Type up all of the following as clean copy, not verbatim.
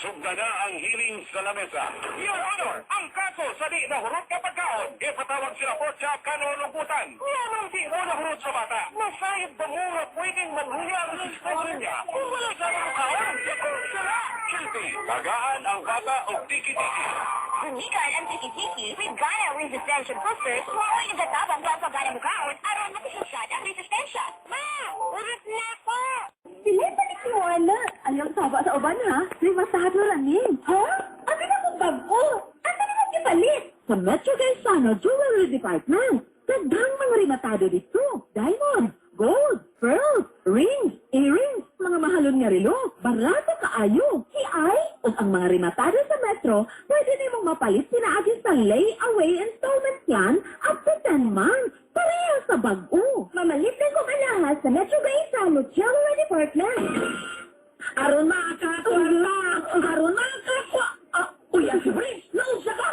Sugda na ang hearing sa lamesa. Your Honor, ang kaso sa di nahurot nga pagkaon, ipatawag sila po sa kanulungkutan. Nganong di mo nahurot sa bata? Masayod ba mo nga pwedeng manhuya ang sistema niya? Kung wala sa mga kaon, sila! Chilty, tagaan ang bata og tiki-tiki. Gumikan ang tiki-tiki with Gana Resistensya Booster. Mao'y nagatabang sa pagana mukaon aron makisusyad ang resistensya. Ma! Urot na ako! Dili pa ni Moana. Ayaw saba sa uban ha. Rimasado ranin. Ha? Abi na kong bag-o. Asa naman gipalit? Sa Metro Gaisano Jewelry Department. Daghang mga rimatado dito. Diamond, gold, pearls, rings, earrings, mga mahalon nga relo, barato kaayo. Hi ug ang mga rimatado sa Metro, pwede nimong mapalit pinaagi sa layaway installment plan up to 10 months. Pareha sa bag-o. Mamalit na kong alahas sa Metro Gaisano Jewelry Department. Aron makakakwarta! Aron makakakwa! Ah, uy, ang Prince! Naunsa ka?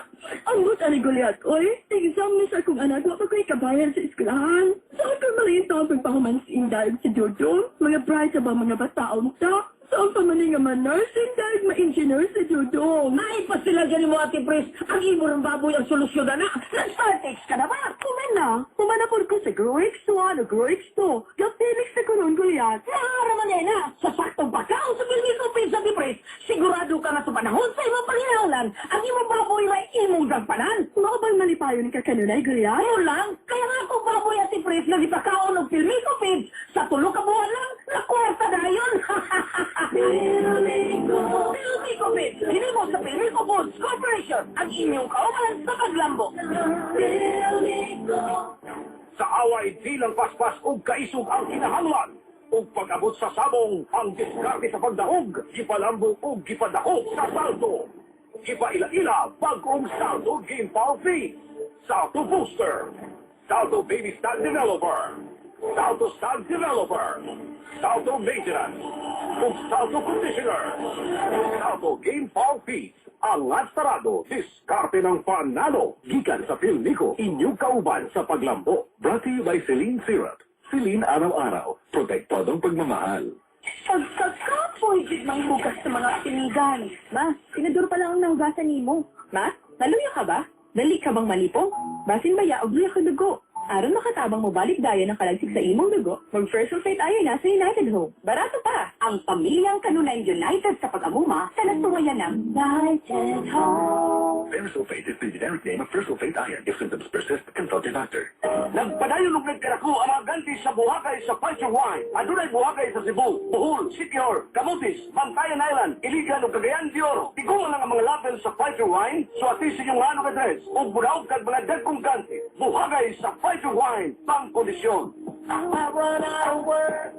Ang but ani Goliath, oy. Exam ni sa akong anak, wa pa ko'y kabayan sa eskwelahan. Sa akong maliit ang pagpahuman sa inday si Jojo. Mga bright ba mga bataon ta? Saan pa man nga ma-nursing dahil ma-engineer si Jojo? Ay, pa sila gani mo, Ate Pres. Ang imo ng baboy ang solusyon na na. Nag-Startex ka na ba? Human na. Human na po ko sa Grow X1 o Grow X2. Gapilix na ko noon, Goliath. Naara man na. Sa saktong pagkaon sa Pilmico Pizza, Ate Pres, sigurado ka nga sa panahon sa imong panginahanglan, ang imong baboy ay imong dagpanan. Mao bang malipayon ka kanunay, Goliath? Ano lang, kaya nga akong baboy, Ate Pres, nga gipakaon og Pilmico Feeds, sa tulo ka buwan lang, nakwarta na yun. Pilmico! Pilmico Feeds, hinimo sa Pilmico Foods Corporation, ang inyong kauban sa paglambo. Pilmico! Sa away, di lang paspas ug kaisog ang kinahanglan. Ug pag-abot sa sabong, ang diskarte sa pagdahog, gipalambo ug gipadahog sa salto. Gipaila-ila bag-ong Salto Game Power Feed. Salto Booster. Salto Baby Stand Developer. Salto Stand Developer. Salto Maintenance. Ug Salto Conditioner. Salto Game Power Feeds. Angat sarado, diskarte ng panalo. Gikan sa Pilmico, inyong kauban sa paglambo. Brought to you by Celine Syrup. Celine araw-araw. Protektadong pagmamahal. Pagkakapoy gid manghugas sa mga pinggan. Ma, tinador pa lang ang nahugasan nimo. Ma, naluya ka ba? Dali ka bang malipong? Basin baya og luya ka dugo? Aron makatabang mo balik dayon ang kalagsik sa imong dugo, mag First Sulfate Iron na sa United Home. Barato pa! Ang pamilyang kanunay united sa pag-amuma sa nagtuwayan ng United Home. Ferrous sulfate is the generic name of ferrous sulfate iron. If symptoms persist, consult your doctor. Nagpadayon og nagkarako ang mga ganti sa buhakay sa Pfizer Wine. Adunay buhakay sa Cebu, Bohol, Siquijor, Camotes, Bantayan Island, Iligan ug Cagayan de Oro. Tigoma lang ang mga label sa Pfizer Wine, suwati sa inyong ngalan ug address ug mudaog kag mga dagkong ganti. Buhakay sa Pfizer Wine, pangkondisyon. I run out of words.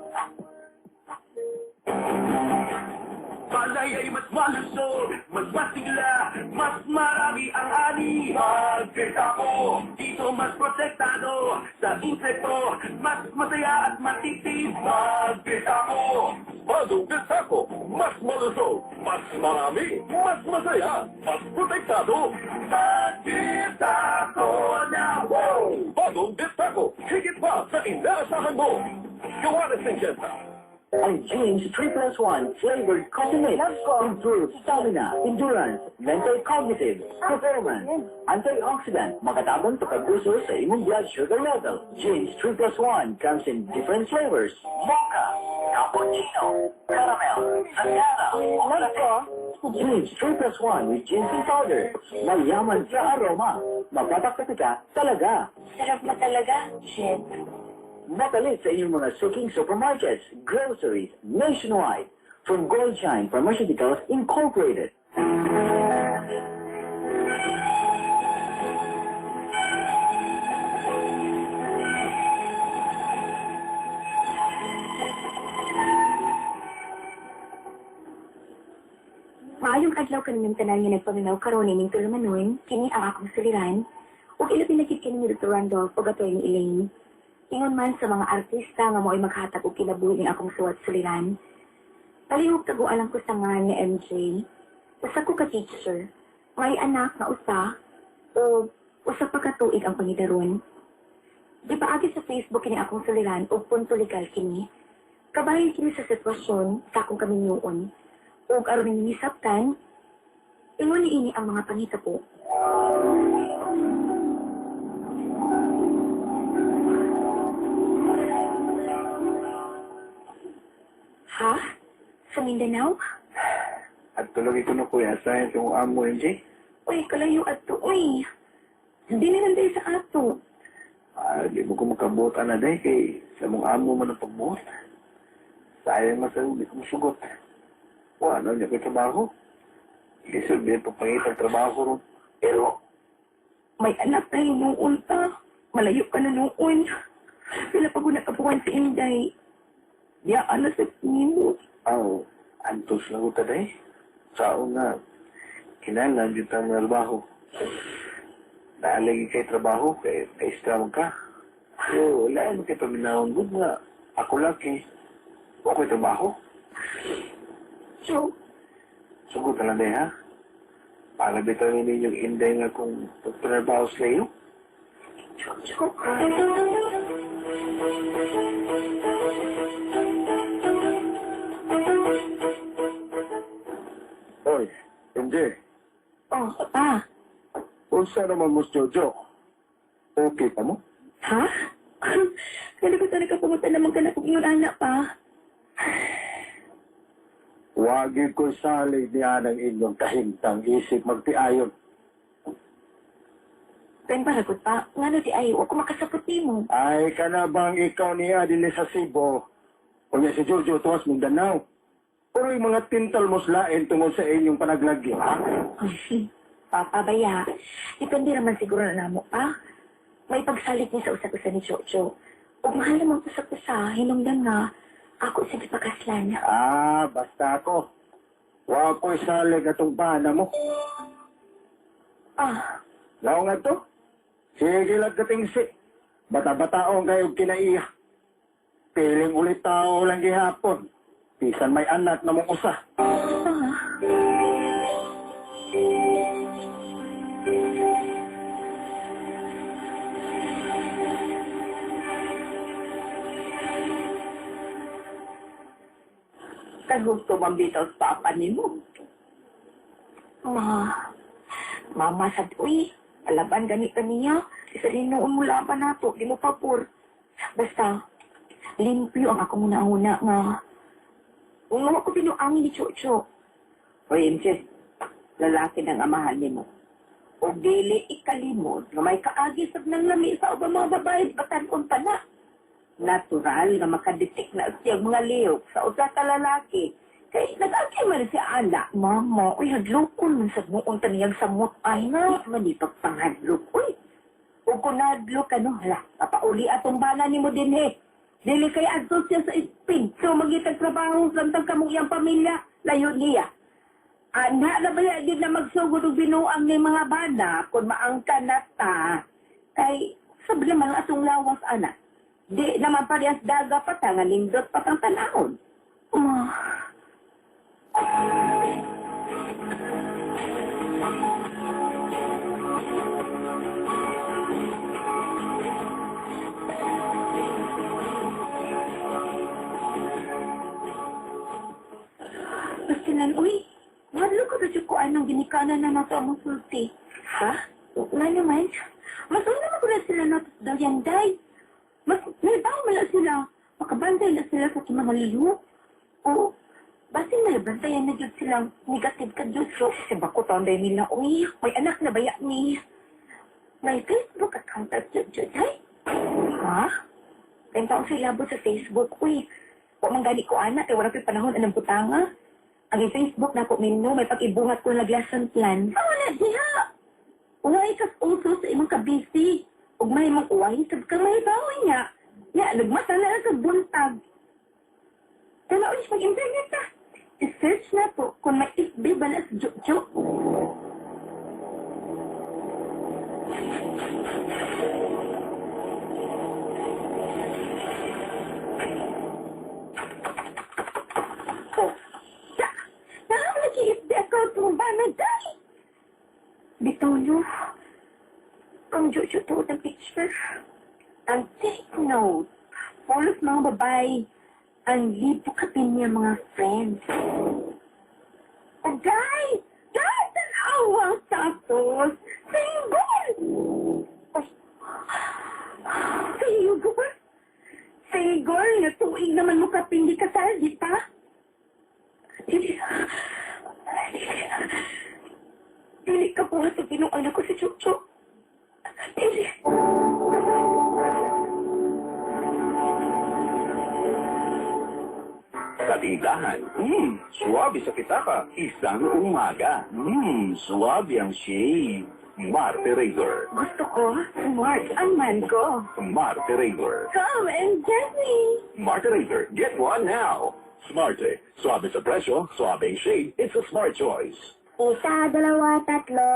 Palay ay mas malusog, mas masigla, mas marami ang ani. Pagkita ko, dito mas protektado, sa insekto, mas masaya at matitid. Pagkita ko, bagong ko, mas malusog, mas marami, mas masaya, mas protektado. Pagkita ko na, wow! Bagong Destaco, higit pa sa inaasahan mo. Gawa ng 50. Ang James 3 plus 1 flavored coffee mix improves stamina, endurance, mental cognitive, performance, antioxidant, makatabang sa pag-uso sa imong blood sugar level. James 3 plus 1 comes in different flavors. Mocha, cappuccino, caramel, vanilla, latte. James 3 plus 1 with ginseng powder. Mayaman sa aroma. Mapatakati ka talaga. Sarap mo talaga. Shit. Mapalit sa inyong mga suking supermarkets, groceries, nationwide. From Goldshine Pharmaceuticals Incorporated. Maayong adlaw kaninyong tanan nga nagpaminaw karon ining tulumanon, kini ang akong suliran, ug ilabi na gid kini ni Dr. Randolph ug Attorney Elaine. Ingon man sa mga artista nga mo'y maghatag og kinabuhi ning akong suwat suliran. Palihog taguan ko sa ngalan ni MJ. Usa ko ka teacher, may anak nga usa o usa pa ka tuig ang pangidaron. Gipaagi sa Facebook kini akong suliran ug punto legal kini. Kabahin kini sa sitwasyon sa akong kaminyuon ug aron ninyo nisabtan, ingon niini ang mga pangitabo. Ha? Sa Mindanao? At tulog ito na kuya sa itong amo, MJ. Uy, kalayo ato, uy. Hindi na lang sa ato. Ah, di mo ko makabuot na day kay sa mong amo man ang pagbuot. Sayang man sa di ko musugot. Wala niya ko trabaho. Lisod din pagpangit ang trabaho ron. Pero, may anak tayo noon pa. Malayo ka na noon. Pila pa ko nakabuhan si Inday. Diyan na sa nimo. Aw, antos lang ko taday. Sao nga, kinahanglan dito ang trabaho. Naalagi kay trabaho, kay extra man ka. So, wala mo kay paminahon gud nga. Ako laki. Wa ko'y trabaho. So, Sugot na lang day, ha? Para bitaw ninyong inday nga kung pagtrabaho sa iyo. so, Oy, MJ, oh, pa. unsa naman mo si Jojo? Okay pa mo? Ha? Kali ko sana kapungutan naman ka na kung ingon anak pa. Wagi ko salig niya ng inyong kahimtang isip magtiayon. Pen paragot pa, ngano di ay, wa ko makasapot nimo. Ay, kana bang ikaw niya dinhi sa Cebu? Unya si Jojo tuwas Mindanao. Pero yung mga tintal mo lain tungod sa inyong panaglagyo, ha? Papa, baya. Depende naman siguro na namo pa. May pagsalit ni sa usag-usa ni Jojo. Ug mahal naman ko sa kusa, hinungdan nga, ako sa gipakaslan. Ah, basta ako. Wa ko'y salig atong bana mo. Ah, Lao nga to. Sige lang katingsi. Bata-bataong kayo kinaiya. Piling ulit tao lang gihapon. Bisan may anak na mong usa. ah. Kagusto man bitaw sa papa nimo. Ma, mama sad, uy, alaban gani ka niya. Isa rin noon mo laban nato, di mo papur. Basta, limpyo ang akong una-una nga. Kung ko binuangin ni Chocho. Oy, MJ, lalaki ng amahan nimo. O dili ikalimod nga may kaagi sad ng lami sa ubang mga babae batan-on pa na. Natural nga makadetect na siya mga lihok sa usa ka lalaki. Kay nag-agi man si ana. Mama, uy, hadlokon man sad noon taniyag samot ay na. Di man ipagpanghadlok. Uy, o kung nahadlok ka no, hala, papauli atong bana nimo dinhi. Dili kay adto siya sa Spain. So magitag trabaho samtang kamong iyang pamilya, layo niya. Ana na ba din na magsugod og binuang ni mga bana kung maangka na ta. Kay sabi naman ang atong lawas ana. Di naman parehas daga pa ta nga nindot pa tang tan-awon. Ma, basta nan, uy, hadlok ko sa ko anong ginikanan na nato ang sulti. Ha? Nga naman, mas una na ko na sila nato sa Dalyanday. Mas nalibang man na sila. Makabantay na sila sa itong mga lihok. Oo, basin malabantayan na jud silang negative ka jud. So, si bako taon dahil nila, uy, may anak na baya ni. May Facebook account at jud jud, ay? Ha? Kaya taong sila sa Facebook, uy. Wa man gani ko ana kay wala ko'y panahon anang butanga. Ang i-Facebook na ko minno, may pag-ibuhat ko nag lesson plan. Mao na diha. Uway kas uso sa imong kabisi. Ug may mong uway sab ka mahibaw niya. Ya, nagmata na lang sa buntag. Tanaw ulit mag-internet ta. I-search na po kung may FB ba na sa Jojo. Oh, sa, naam na FB account mo ba na dahil? Bitaw nyo, ang Jojo tuod ang picture. Ang take note, pulos mga babae, ang libo kapin niya mga friends. Agay! Guys, tanawa ang status! Single! Ay, single? Single? Natuig naman mo kapin di kasal, di pa? Dili, dili, dili ka po sa binuang ko si Chucho. Dili. Katindahan. Suwabe sa pitaka. Isang umaga. Suwabe ang shave. Marte Razor. Gusto ko, smart ang man ko. Marte Razor. Come and get me! Marte Razor. Get one now. Smarte. Suwabe sa presyo, suwabe ang shave. It's a smart choice. Isa, dalawa, tatlo,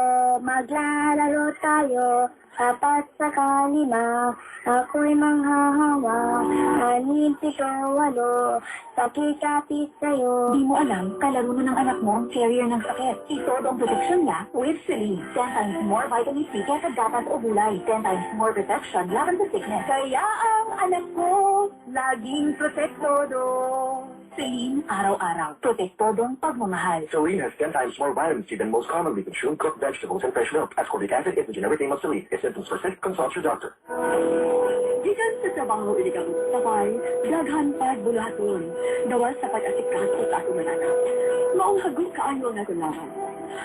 maglalaro tayo. Apat saka lima, ako'y manghahawa. Anim, pito, walo, pakikapit sa'yo. Di mo alam, kalaro na ng anak mo ang carrier ng sakit. Itodo ang protection niya with Celine. 10 times more vitamin C kaysa gatas o gulay. 10 times more protection laban sa sickness. Kaya ang anak ko, laging protektado. Celine, araw-araw. Protektodong pagmamahal. Celine has 10 times more vitamin C than most commonly consumed cooked vegetables and fresh milk. Ascorbic acid is the generic name of Celine. If symptoms persist, consult your doctor. Gikan sa trabaho inigamot sa sabay, daghan pag buluhaton, gawas sa pag-asikaso sa akong mga anak. Maong hago kaayo ang akong lawas.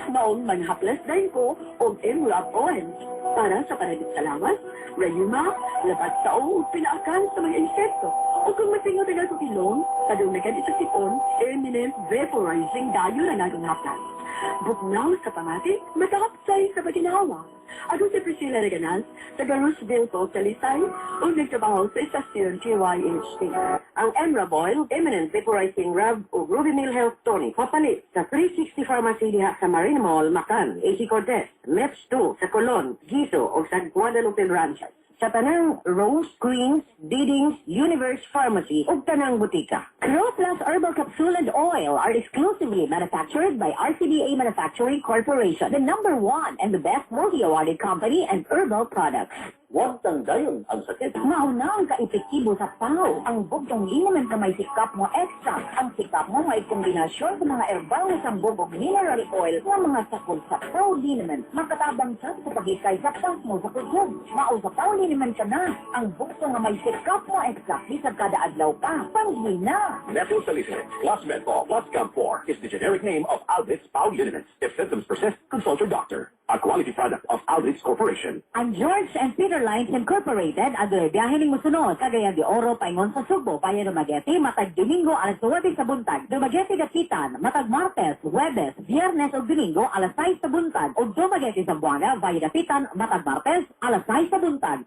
Maong manghaplas dayon ko og Emrab Oil para sa panagit sa lawas, rayuma, labat sa ug pinaakan sa mga insekto. O kung masingaw tagal ko ilong, kadungnagan ito sipon, eminent vaporizing dayon ang akong haplas. Bugnaw sa pamati, makahapsay sa paginhawa. Ako si Priscilla Reganal, taga Roosevelt po, Talisay, ug nagtrabaho sa istasyon TYHT. Ang Emrab Oil, Eminent Vaporizing Rub o Ruby Mill Health Tonic. Papalit sa 360 Pharmacy diha sa Marine Mall, Macan, AC Cortez, MEPS 2 sa Colon, Giso o sa Guadalupe Branches. Sa tanang Rose, Queens, Didings, Universe Pharmacy ug tanang butika. Crow Plus Herbal Capsule and Oil are exclusively manufactured by RCBA Manufacturing Corporation, the number one and the best multi-awarded company and herbal products. Huwag tanggayon ang sakit. Mauna ang kaepektibo sa pao. Ang bugtong liniment na may sikap mo extra. Ang sikap mo may kombinasyon sa mga herbal na sambog o mineral oil nga mga sakol sa pao liniment. Makatabang siya sa pagikay sa mo sa kusog. Mao sa pao liniment ka na. Ang bugtong nga may sikap mo extra bisag kada adlaw pa. Panghina. Methyl salicylate plus menthol plus camphor is the generic name of Aldrich Pau Liniments. If symptoms persist, consult your doctor. A quality product of Aldrich Corporation. Ang George and Peter Lines Incorporated adunay biyahe ning mosunod Cagayan de Oro paingon sa Sugbo via Dumaguete matag Domingo alas 9 sa buntag, Dumaguete Dapitan matag Martes, Huwebes, Biyernes ug Domingo alas 6 sa buntag ug Dumaguete Zamboanga via Dapitan matag Martes alas 6 sa buntag.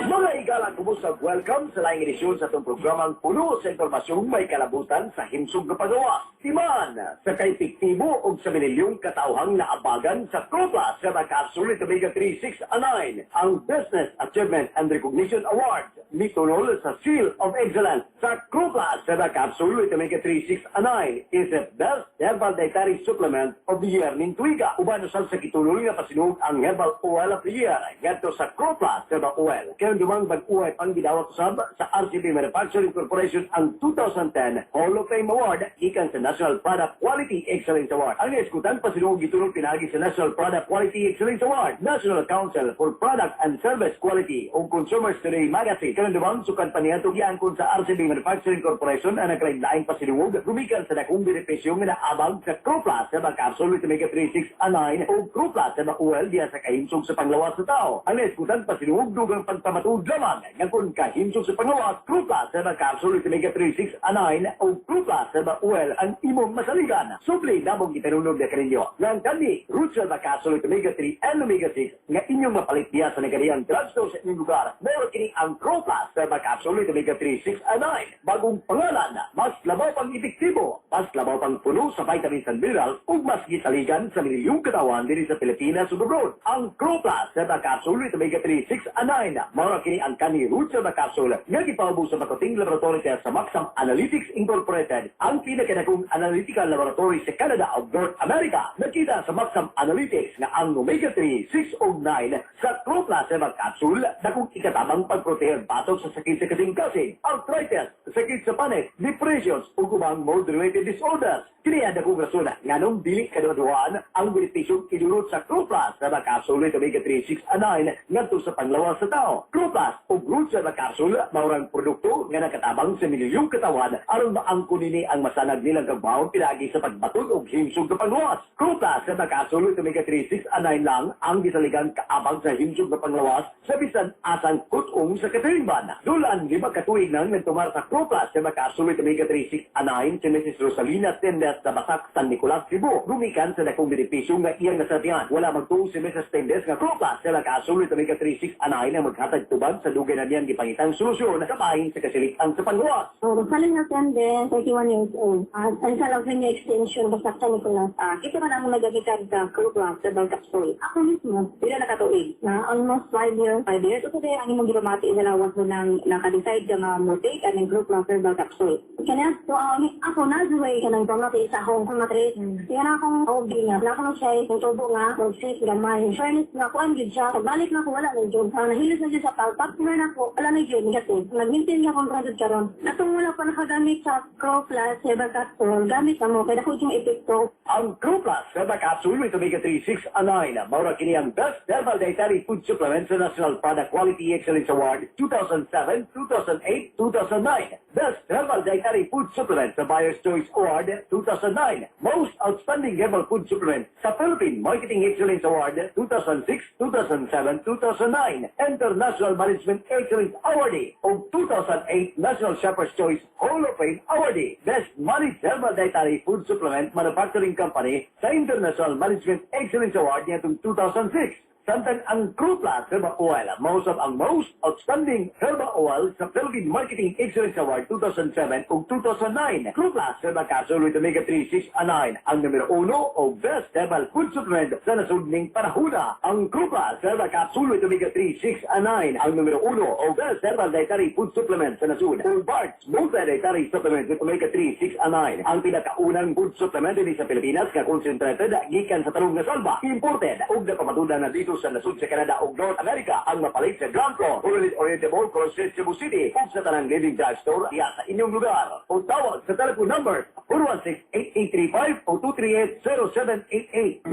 Mga igala, kumusta? Welcome sa laing edisyon sa itong programang puno sa impormasyong may kalabutan sa himsog nga pagawa. Timan sa kaepektibo o sa mililyong katauhang naabagan sa Copa sa Capsule Omega 3, 6, 9, ang Business Achievement and Recognition Award mitulol sa Seal of Excellence sa Copa sa Capsule Omega 3, 6, 9 is the best herbal dietary supplement of the year ning tuiga. Uban usab sa kitulol nga pasinog ang herbal oil of the year ngadto sa Copa sa Oil. Kaya dumang bag-uhay pang gidawat usab sa RCB Manufacturing Corporation ang 2010 Hall of Fame Award gikan sa National Product Quality Excellence Award. Ang eskutan pasinog gitulol pinaagi sa National Product Quality Excellence Award, National Council for Product and Service Quality ug Consumers Today Magazine. Gikanunduman sukan paniadto giangkon sa RCB Manufacturing Corporation ang nagkalain-laing pasidungog gumikan sa dakong benepisyo nga naabang sa Croplas sa capsule with omega 3, 6, and 9 o Croplas sa oil diya sa kahimsog sa panglawas sa tao. Ang naiskutan pasidungog dugang pagpamatuod lamang nga kung kahimsog sa panglawas, Croplas sa capsule with omega 3, 6, and 9 o Croplas sa oil ang imong masaligan. Supli namong gitanunog na kaninyo nga ang kani Roots Herbal Capsule with omega 3 and omega 6 nga inyong mapalit diya sa nagariyang drugstore sa inyong lugar. Meron kini ang Croplas Herbal Capsule with omega 3, 6, and 9. Bagong pangalan, mas labaw pang epektibo, mas labaw pang puno sa vitamins and minerals ug mas gisaligan sa milyong katawan dinhi sa Pilipinas ug abroad. Ang Croplas Herbal Capsule with omega 3, 6, and 9. Mao kini ang kani Roots Herbal Capsule nga gipaubos sa Makuting Laboratory Test sa Maxam Analytics Incorporated, ang pinakanakong analytical laboratory sa Canada ug North America. Nakita sa Maxam Analytics nga ang omega 3, 6 ug 9 sa Croplas Herbal Capsule dakong ikatabang pagproteher batok sa sakit sa kasing-kasing, arthritis, sakit sa panit, depressions ug ubang mood-related disorders. Kini ang dakong rason nganong dili kaduhaduhaan ang benepisyo idulot sa Croplas Herbal Capsule with omega 3, 6 and 9 ngadto sa panglawas sa tao. Croplas ug Roots Herbal Capsule maurang produkto nga nakatabang sa milyong katawan aron maangkon nini ang masanag nilang kagbaon pinaagi sa pagbaton og himsog nga panglawas. Croplas Herbal Capsule with omega 3, 6 and 9 lang ang gisaligan kaabang sa himsog nga panglawas sa bisan asang kutong sa katilingban. Dulan 5 ka tuig nang nagtumar sa Croplas Herbal Capsule with omega 3, 6 and 9 si Mrs. Rosalina Tendes sa Basak, San Nicolas, Cebu. Gumikan sa dakong benepisyo nga iyang nasatian. Wala magtuo si Mrs. Tendes nga Croplas Herbal Capsule with omega 3, 6 and 9 ang maghatag tubag sa dugay na niyang gipangitang solusyon kabahin sa kasilik-an sa panglawas. So, Rosalina Tendes, 31 years old. Ang sa Avenue Extension, Basak, San Nicolas. Ito man ang nagagikan sa Croplas Herbal Capsule. Ako mismo, pila na katuig? Na almost 5 years. 5 years. So, today, ang imong gipamati sa lawas mo nang naka-decide ka nga mo take ang Croplas Herbal Capsule. Kaya, so, ako na-way ka ng pamati sa akong pamatres. Kaya na akong OB nga. Na akong siya, yung tubo nga, mag-sit gamay. Fairness nga, kuan gyud siya. Pagbalik na ako, wala na jud. Nahilos na jud sa palpak na ako, wala na jud, negative. Nag-maintain nga akong product karon. Natong wala pa nakagamit sa Croplas Herbal Capsule, gamit na mo, kaya dako yung epekto. Ang Croplas Herbal Capsule with omega 3, 6, and 9. Maura kini ang Best Herbal Dietary Food Supplement sa National Product Quality Excellence Award 2007, 2008, 2009. Best Herbal Dietary Food Supplement sa Buyer's Choice Award 2009. Most Outstanding Herbal Food Supplement sa Philippine Marketing Excellence Award 2006, 2007, 2009. International Management Excellence Awardee o 2008 National Shopper's Choice Hall of Fame Awardee. Best Managed Herbal Dietary Food Supplement Manufacturing Company sa International Management Excellence Award niadtong 2006. Samtang ang Croplas Herbal Oil, mausap ang Most Outstanding Herbal Oil sa Philippine Marketing Excellence Award 2007 ug 2009. Croplas Herbal Capsule with omega 3, 6, and 9, ang numero 1 o Best Herbal Food Supplement sa nasudning panahuna. Ang Croplas Herbal Capsule with omega 3, 6, and 9, ang numero 1 o Best Herbal Dietary Food Supplement sa nasud. Ug Bart's Multi-Dietary Supplement with omega 3, 6, and 9, ang pinakaunang food supplement dinhi sa Pilipinas nga concentrated gikan sa tarong nga salba, imported ug napamatudan na dito sa nasud sa Canada ug North America, ang mapalit sa ground floor, Oriental Oriental Mall, Cross Cebu City ug sa tanang leading drugstore diya sa inyong lugar. O tawag sa telephone number 416-8835 o 238-0788.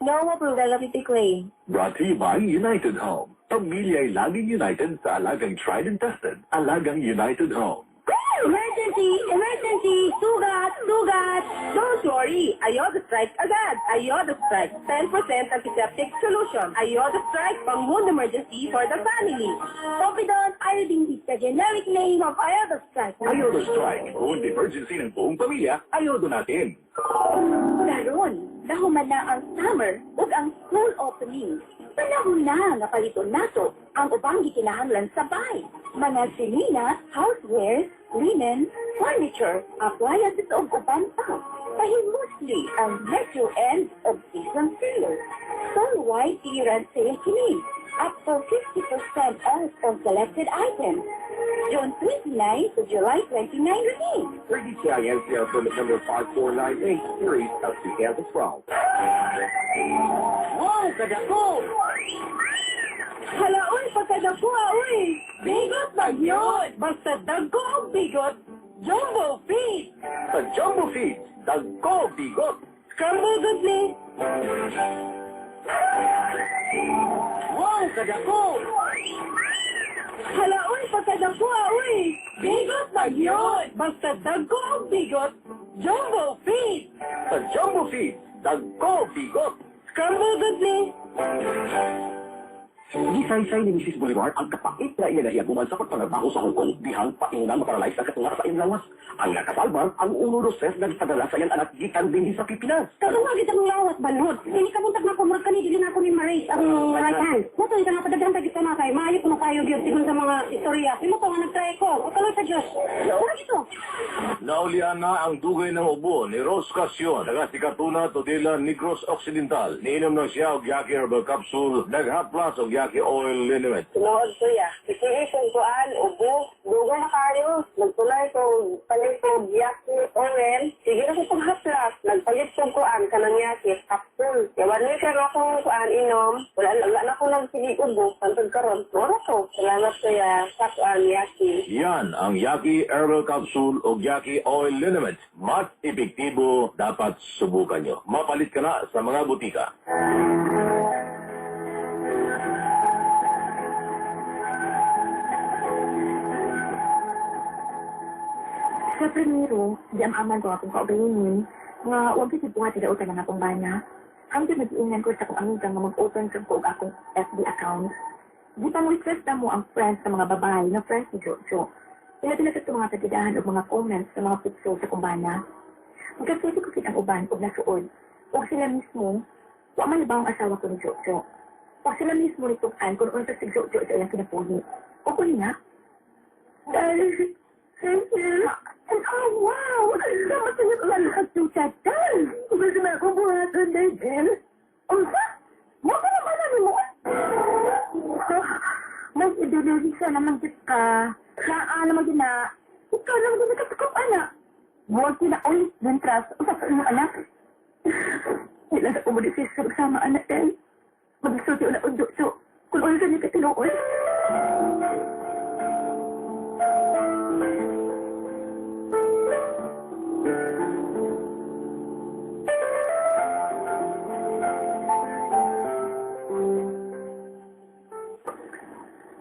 Noah Pruga Clay. Brought to you by United Home. Pamilya'y laging united sa alagang tried and tested. Alagang United Home. Emergency! Emergency! Sugat! Sugat! Don't worry, Iodus Strike agad. Iodus Strike, 10% antiseptic solution. Iodus Strike, pang wound emergency for the family. Povidone iodine is the generic name of Iodus Strike. Iodo Strike. Wound emergency ng buong pamilya, iodo natin. Karon, nahuman na ang summer ug ang school opening. Panahon na nga paliton nato ang ubang gikinahanglan sa bahay. Mga silina, housewares, linen, furniture, appliances ug uban pa. Pahimusli ang Metro End of Season Sale. Store-wide clearance sale kini. Up to 50% off on selected items. June 29 to July 29 rin. DTI NCR permit number 5498, series of 2012. Wow, kadako! Hala, uy, pagkadako ah, uy! Bigot ba yun? Basta dagko ang bigot, Jumbo Feed! Sa Jumbo Feed, dagko bigot. Scramble good ni! Wow, kadako. Hala, uy, pagkadako ah, uy! Bigot na yun! Basta dagko ang bigot, Jumbo Feed! Sa Jumbo Feed, dagko bigot. Scramble good. Gisaysay ni Mrs. Bolivar ang kapait na iya nahiyaguman sa pagpangabaho sa Hong Kong dihang paingon maparalyze ang katunga sa iyang lawas. Ang nakasalba, ang uno Roses nagpadala sa iyang anak gikan dinhi sa Pilipinas. Karon nga ang lawas balot. Dili ka buntag na kumurag kani dili na ako ni Maris ang right hand. Mo to nga padaghan ta gito na kay maayo kuno kayo gyud sigon sa mga istorya. Imo to nga nagtry ko. O kaloy sa Dios. Mura gito. Naulian na ang dugay ng ubo ni Rose Casio, taga Sikatuna, Tudela, Negros Occidental. Niinom na siya og Yaki Herbal Capsule, naghaplas og Yaki Oil Liniment. Tinuod kuya. Sige kung kuan, ubo. Dugay na kayo. Nagtulay ko, palit ko, yaki, oil. Sige na ko paghaplas. Nagpalit ko kuan, kanang yaki, kapsul. Yawan ni ka na akong kuan, inom. Wala, wala na akong nagsige ubo. Pantod karon. Mura ko. Salamat kuya. Sa kuan, yaki. Yan ang Yaki Herbal Capsule o Yaki Oil Liniment. Mas epektibo, dapat subukan nyo. Mapalit ka na sa mga butika. Sa primero, di ang aman ko akong kaugalingon nga wag gid buhat dautan ang akong bana. Hangtod nag-iingan ko sa akong amiga nga mag-open sa ko og akong FB account. Di pa mo request na mo ang friends sa mga babae na friends ni Jojo. Pila-pila sa mga katidahan o mga comments sa mga picture sa akong bana. Magkasuti ko kitang uban og nasuod. Og sila mismo, wa man ba ang asawa ko ni Jojo. O sila mismo nitukan kung unsa si Jojo sa iyang kinabuhi. O ko niya. Dahil, and oh wow! Sama sa iyo lahat yung chatal! Gusto na akong buhaton, Daniel. Unsa? Mo ka naman ano mo? Mas idolorisa naman gid ka. Naa naman gid na. Ikaw naman gid nakatukop, ana. Buwag ko na, oy, Ventras. Usa sa imong anak. Wala sa kumudisisyon sama anak, eh. Magsulti na undo, so, kung unsa niya katinuod.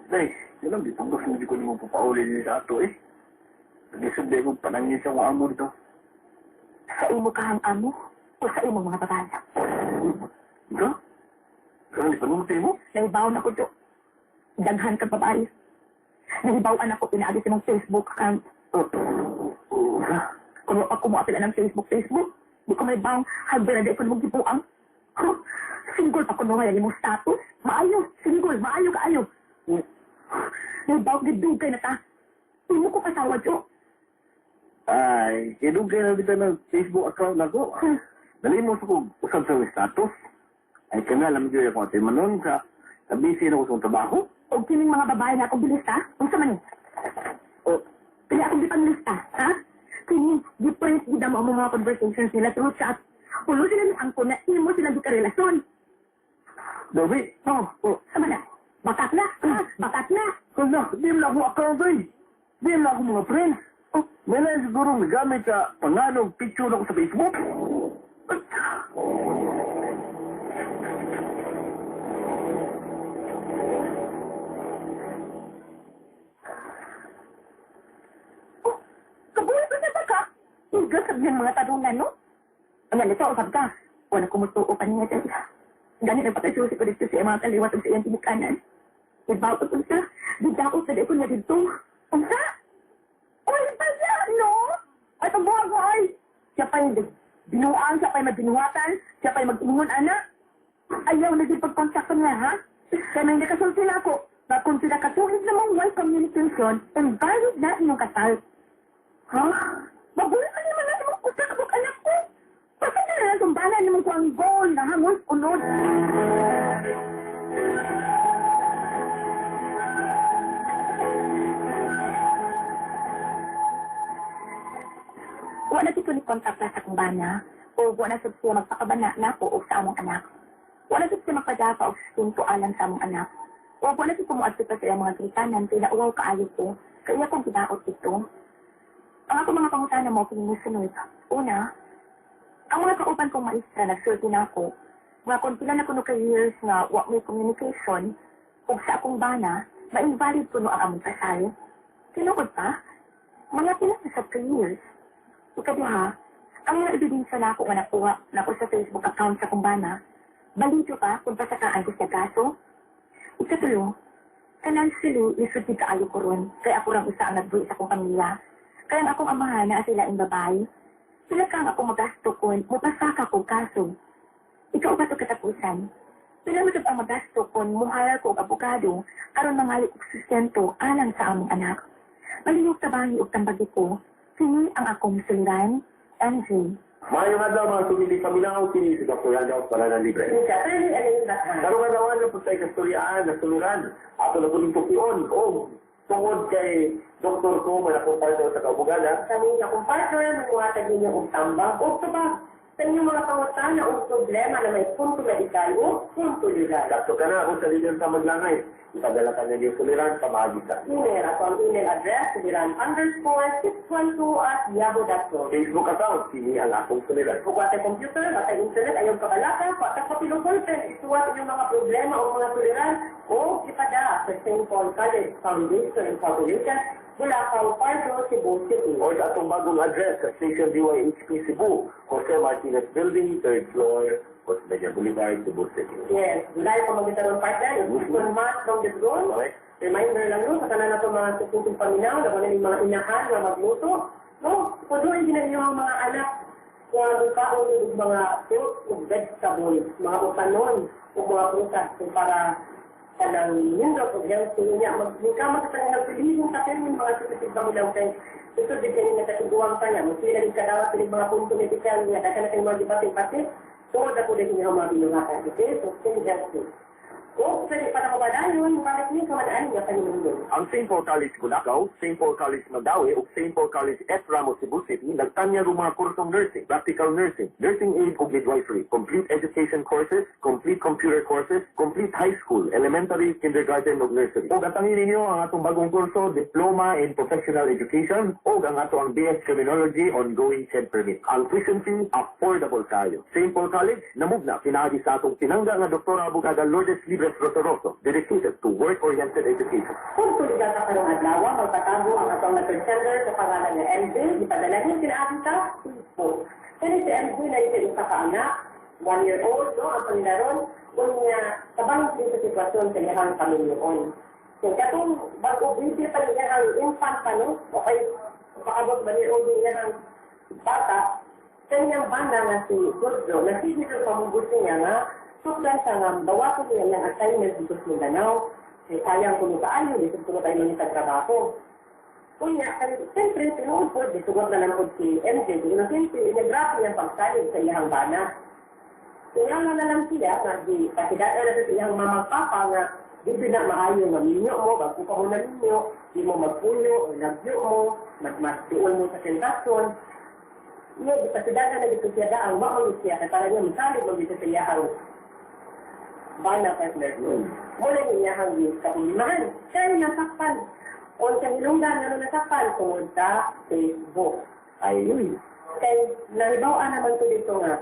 Day, yun ang bitong hindi ko naman papauli niya sa ato eh. Nag-isip ko panangin sa mga amo nito. Sa imo kahang amo o sa imong mga babae. Ikaw? Kaya di panulti mo? Nahibaw na ko to. Daghan kang babae. Nahibawan ako pinaagi sa mong Facebook account. Oh, ha? Kung ako mo apila ng Facebook, Facebook, di ko may bang hagbe na di ko mong gibuang. Huh? Single pa ko no nga imong status. Maayo, single, maayo kaayo. Nahibaw gidugay na ta. Imo ko kasawa, Jo. Ay, kinugay na dito ng Facebook account na ko. Dali mo sa kong usab sa status. Ay, kanya alam ko yung ate Manon ka. Busy na ko sa trabaho. Og kining mga babae na akong bilista, unsa man ni? O, kaya akong gipanglista, ha? Kini, giprint gid mo ang mga conversations nila through chat. Pulo sila ni angko na imo sila di karelasyon. Dobi, Oh, oh, sama na. Bakat na, ha? Bakat na. Hala, di mo na ako account eh. Di mo na ako mga friends. Oh, may lang siguro nagamit sa pangalong picture ako sa Facebook. Oh, kabuhi ko sa baka. Iga sa mga tanungan, no? Ang ganito, usab ka. Wala kumutuo pa niya dyan. Ganit ang pagkasusi ko dito sa iyang mga kaliwat ug sa iyang tibukanan. Ibaw ko sa, bidaot sa di ko niya dito. Unsa? Uy, baya, no? Ay, pagbuhag mo, ay. Siya pa'y binuang, siya pa'y magbinuhatan, siya pa'y mag-ingon, anak. Ayaw na din pagkontak niya, ha? Kaya nang nakasulti na ako, na kung sila katuig namang way communication, and valid na inyong kasal. Ha? Magulo ka naman na imong usa ka buok anak ko. Basta na lang tumbalan naman ko ang goal na hangoy unod. Wala dito ni kontak na sa kumbana o wala sa siya magpakabana na ako o sa among anak. Wala sa siya magpadapa o stinto alang sa among anak. O wala sa kumuadto pa sa iyang mga gritanan kaya nauwaw kaayo ko kaya akong ginaot ito. Ang ako mga pangutana mo kung musunod. Una, ang mga kauban kong maestra nagsulti na ako nga kung pila na kuno ka years nga wa may communication, Ug sa akong bana, ma-invalid kuno ang among kasal. Tinuod pa, mga pila na sa 3 years. Ikaduha, ang mga ebidensya na ako nga nakuha nako sa Facebook account sa akong bana, balido pa kung pasakaan ko sa kaso. Ikatulo, financially, lisod gid kaayo ko ron, kay ako rang usa ang nagbuhi sa akong pamilya. Kaya ang akong amahan naa sa laing babae. Pila ka ang akong magasto kung mupasaka kog kaso? Ikaupat ug katapusan, pila man ang magasto kung muhire ko og abogado aron mangayo og sustento alang sa among anak? Palihog tabangi og tambagi ko, kini ang akong suliran, MJ. Maayong adlaw, mga sumili paminaw, kini si Dr. Randolph Balana Libre. Karong adlaw na po tayo kastoryaan, nasuliran. Ato na po ning tukion o tungod kay Dr. Ko, manakong partner sa kaubugana. Kami na akong partner, magmuhatag ninyo og tambag o tubag sa inyong mga pangutana o problema na may punto medikal o punto legal. Dakto ka na kung sa lider sa maglangay. Ipadala ka na niyo suliran, pamahagi ka. Email ako ang email address, suliran_612@yahoo.com. Facebook account, kini ang akong suliran. Kung sa computer, sa internet, ayaw kabalaka, sa kapilong ballpen, isuwat inyong mga problema o mga suliran o ipada sa St. Paul College Foundation Incorporated, Bulacau, Pardo, Cebu City. O sa atong bagong address sa Station DYHP Cebu, Jose Martinez Building, 3rd floor, Osmeña Boulevard, Cebu City. Yes, July pa magitaron partner, mm month from the goal. Correct. Reminder lang no, sa tanan na ito mga suputong paminaw, na wala yung mga inahan na magluto. No, puduin din ninyo ang mga anak na magkaon og mga fruit ug vegetables, mga utanon ug mga prutas kung para kanang nindot og healthy niya. Magkamot sa tanang nagpilihin sa termin mga susunod paminaw kay ito di kayo nakatiguang pa niya. Masila rin kadawat yung mga punto medikal niya. Daghan na kayong mga gipati-pati. Tungod ako din inyo mga binuhatan. Okay? So, stay healthy. O, pwede pa na mabadayon, bakit niyo kamanaan niya paninundon? Ang St. Paul College Bulacau, St. Paul College Mandaue ug St. Paul College F. Ramos Cebu City nagtanyag og mga kursong nursing, practical nursing, nursing aid ug midwifery, complete education courses, complete computer courses, complete high school, elementary, kindergarten ug nursery. Ug atangin ninyo ang atong bagong kurso, Diploma in Professional Education ug ang ato ang BS Criminology ongoing CHED permit. Ang tuition fee affordable kayo. St. Paul College namugna pinaagi sa atong pinangga nga Doktora Abogada Lourdes Libres Rosoroso, dedicated to work-oriented education. Kung tuligan ka karong adlaw, magpatago ang atong letter sender sa pangalan nga MJ, ipadala niyo pinaagi sa Facebook. Kani si MJ na ito isa ka anak, 1 year old, no, ang pangilaron, unya tabang din sa sitwasyon sa iyang pamilyoon. So, katong bago busy pa niya ang infant pa, no, okay, paabot 1 year old niya ang bata, kanyang bana nga si Jojo, nasige sa pamugos niya nga, sukdan siya nga, bawasan niya ang assignment dito sa Mindanao, kay sayang kuno kaayo, lisod kuno tayo mangitag trabaho. Unya, siyempre, tinuod po, disugot na lang po si MJ, di na siyempre, inagrabe niyang pagsalig sa iyang bana. Kaya na lang siya, nga di, pasidaan na sa iyang mamang papa nga, di na maayo nga minyo mo, bago pa mo na minyo, di mo magpuyo, o lagyo mo, magmasuol mo sa tentasyon. Iya, di pasidaan na dito siya daang, maulog siya, kaya para niya masalig mo dito sa iyang bana, partner. Muna niya ang kapulimahan. Kaya nasakpan. O sa hilunggan nga nasakpan tungod sa Facebook. Ayun. Kay nahibaw-an naman ko dito nga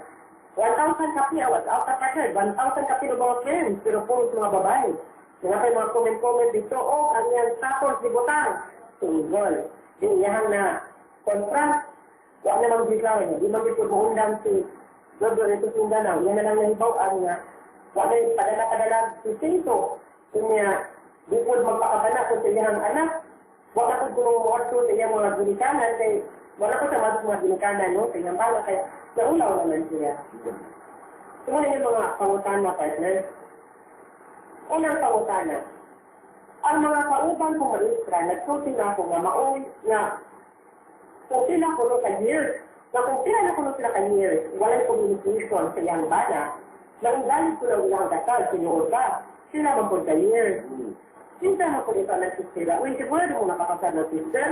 1,000 kapi, awas out ka partner, 1,000 kapi ng mga friends, pero puro mga babae. Nga kay mga comment-comment dito, oh, ang iyang status di butang, single. Di iyang na contract, wa namang bigay, di man dito buundang si Jojo ito sa Mindanao, yan na lang nahibaw-an nga, wa na yung padala-padala si Sinto. Kunya, di po magpakabana kung sa iyang anak, wa na po kung mo sa iyang mga ginikanan, kay wala ko sa mga ginikanan, no, sa iyang bala, kaya naulaw naman siya. Una yung mga pangutana, partner. Unang pangutana, ang mga kauban kong maestra, nagsulti na ako nga maoy nga kung sila kuno ka years, na kung sila na kuno sila ka years, walay communication sa iyang bana, nang galit ko lang ilang kasal, tinuod ba? Sila man po ka years. Kinsa na po ito nagsistila? Uy, siguro mo nakakasal na sister?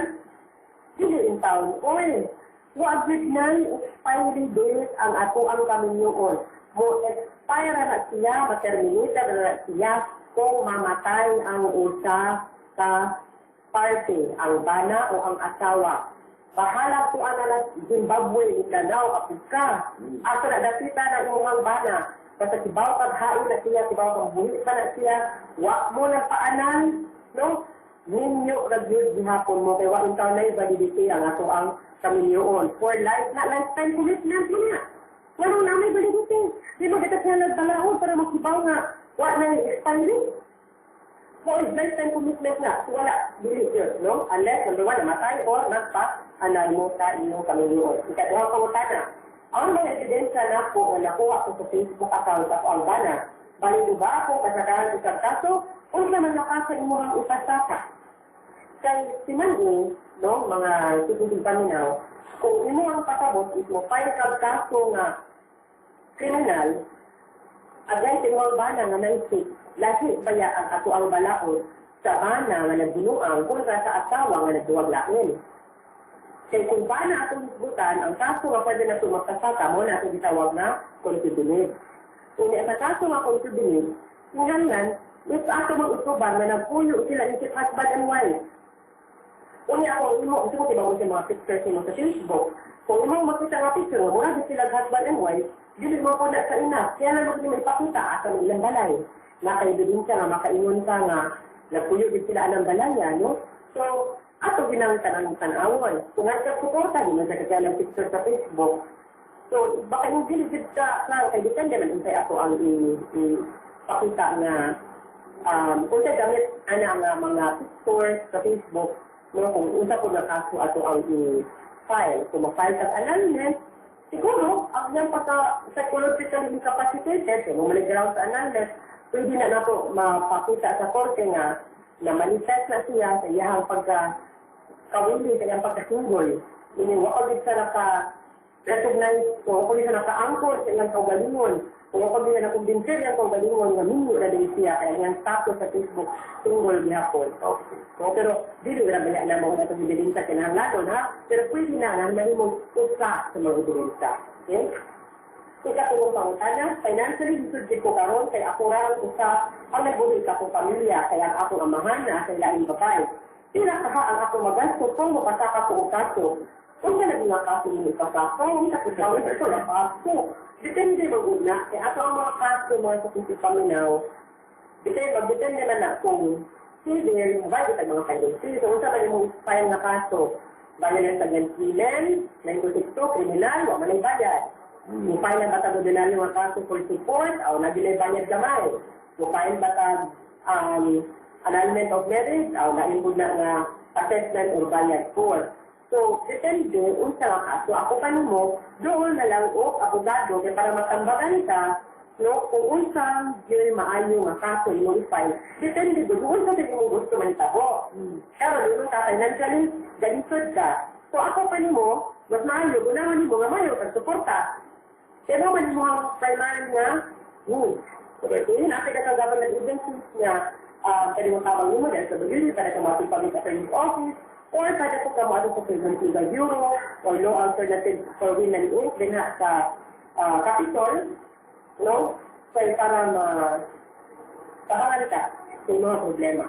Dili in town. Uy, wa gid na expiry date ang ato ang kaminyoon. Mo expire na siya, ma-terminate na siya kung mamatay ang usa ka party, ang bana o ang asawa. Bahala po ana na Zimbabwe, Mindanao, Africa. Asa na dapita na imong bana. Basta kibaw kag hain na siya, kibaw kag buhi pa na siya, wa mo na paanan, no? Minyo ra gyud gihapon mo kay wa intaw na validity ang ato ang kaminyoon. For life na lifetime commitment mo na. Wala na may validity. Di mo kita siya nagpalaon para makibaw nga wa na expiry. Mo is lifetime commitment na. Wala, dili yun, no? Unless, number one, namatay or nagpa-anal mo sa iyong kaminyoon. Ikaduhang pangutana, ang mga ebidensya na po na nakuha ko sa Facebook account ako ang bana, balido ba ako kasakahan sa kaso o naman nakaso imuhang ipasaka? Kay siman no, mga susunod paminaw, kung imo ang pasabot is mo file kag kaso nga kriminal against imong bana nga naisip, lahi baya ang ato ang balaod sa bana nga nagbinuang kontra sa asawa nga nagduwag lain. Kay kung bana atong hisgutan, ang kaso nga pwede na magpasaka mo na atong gitawag na concubinage. Unya sa kaso nga concubinage, kinahanglan if ato mang utuban nga nagpuyo sila ni husband and wife. Unya ako imo, gusto ko tibaw sa mga pictures nimo sa Facebook. Kung imo makita nga picture nga mura gid sila husband and wife, dili mo ko na sa ina. Kaya lang mo may ipakita asa mo ilang balay. Naka-ebidensya nga makaingon ka nga nagpuyo gid sila anang balaya, no? So, ato ginang tanang tan-awon. Kung nga ka suporta, di man sa kaya picture sa Facebook. So, baka hindi gid ka, klaro, kay depende man unsay ato ang ipakita nga kung sa gamit ana nga mga pictures sa Facebook, no, kung unsa po na kaso ato ang i-file. Kung ma-file kag annulment, siguro, ang iyang pagka psychologically incapacitated, kung mo ground sa annulment, pwede na nato mapakita sa korte nga na manifest na siya sa iyahang pagka kawili sa iyang pagkasinggol. Meaning, wa pa sa naka recognize o wa pa sa naka-angkor sa iyang kaugalingon. O wa pa gid na nakumbinser iyang kaugalingon nga minyo na din siya kaya iyang status sa Facebook single gihapon. Okay. So, pero dili ra baya na mo na itong ebidensya kinahanglanon ha, pero pwede na nga mahimong usa sa mga ebidensya. Okay? Ikatulong pangutana, financially lisod jud ko karon kay ako ra ang usa ang nagbuhi sa akong pamilya kay ang akong amahan na sa laing babae. Pila kaha ang akong magasto kung mapasaka ko og kaso. Unsa na nga kaso ni ipasaka? Unsa ko sa ito na kaso. Depende magud na kay ato ang mga kaso mga sa kung paminaw. Depende magdepende man na kung civil, bayad ang mga filing fee. So unsa man imong file nga kaso? Violence against women, 962, criminal, wa man ay bayad. Mo file ba tag ordinaryo nga kaso for support, aw na dili bayad gamay. Mo file ba tag annulment of marriage, aw lain pud na nga assessment or bayad for. So, depende unsa nga kaso. Ako pa nimo, doon na lang og abogado kay para matambagan ka no kung unsa gyud maayo nga kaso imong i-file. Depende gud kung unsa sa imong gusto mahitabo. Pero dito ka financially galisod ka. So ako pa nimo, mas maayo gunahon nimo nga maayo kag suporta. Pero man mo ang primary nga needs. Correct. Okay, nasa ka sa government agencies nga pwede mo tabang nimo dahil sa WD, pwede ka mo public attorney's office, or pwede po ka mo sa Prison Legal Bureau, or Law Alternative for Women Inc. din ha sa Capitol, no? So, para ma tabangan ka sa mga problema.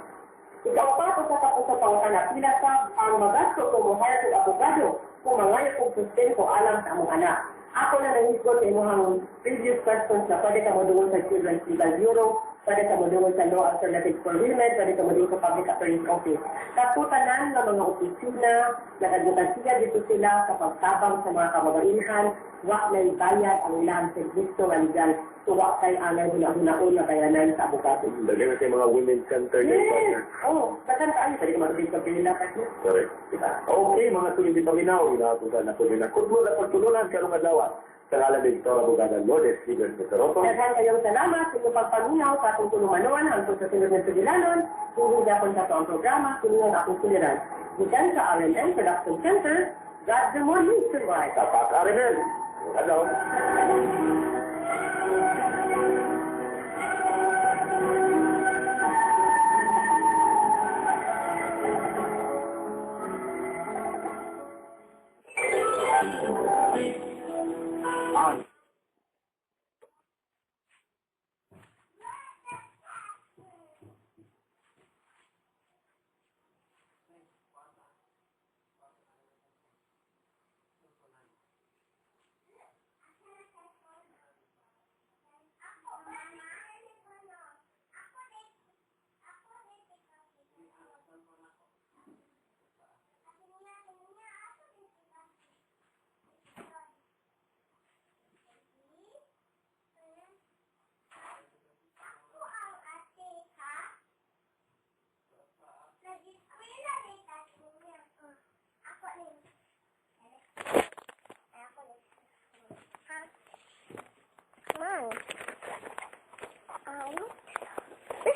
Ikaw pa, kung sa tapos sa pangutana, pila pa ang magasto kung mo-hire kong abogado kung mangayo kong sustento alang sa among anak. Ako na nangisgot sa imuhang previous questions na pwede ka mo duol sa Children's Legal Bureau, pwede ka mo duol sa Law Alternative for Women, pwede ka mo duol sa Public Attorney's Office. Katutanan ng mga opisina, nag-advocacy dito sila sa pagtabang sa mga kababainhan, wa na bayad ang ilang servisyo nga legal, so wa kay angay huna-hunaon na bayanan sa abogado. Daghan na kay mga women's center Yes! Oh, daghan kaayo pwede ka mag sa pila kasi. Correct. Diba? Okay, mga tulong di paminaw, inaatusan na po din ang kudlo na pagtulunan karong adlaw. Sa ngalan ni Dr. Abogada Lourdes Ligan Peteroto. Daghan kayong salamat sa inyong pagpaminaw sa atong tulumanon hangtod sa sunod ng sugilanon. Kung hindi sa ang programa, kini ang akong suliran. Gikan sa RMN Production Center, God the Morning Survive. Tapak RMN. Adlaw. On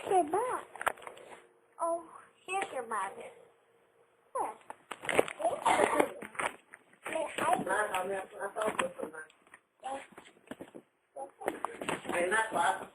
Where's your bag? Oh, here's your bag. Here. May I?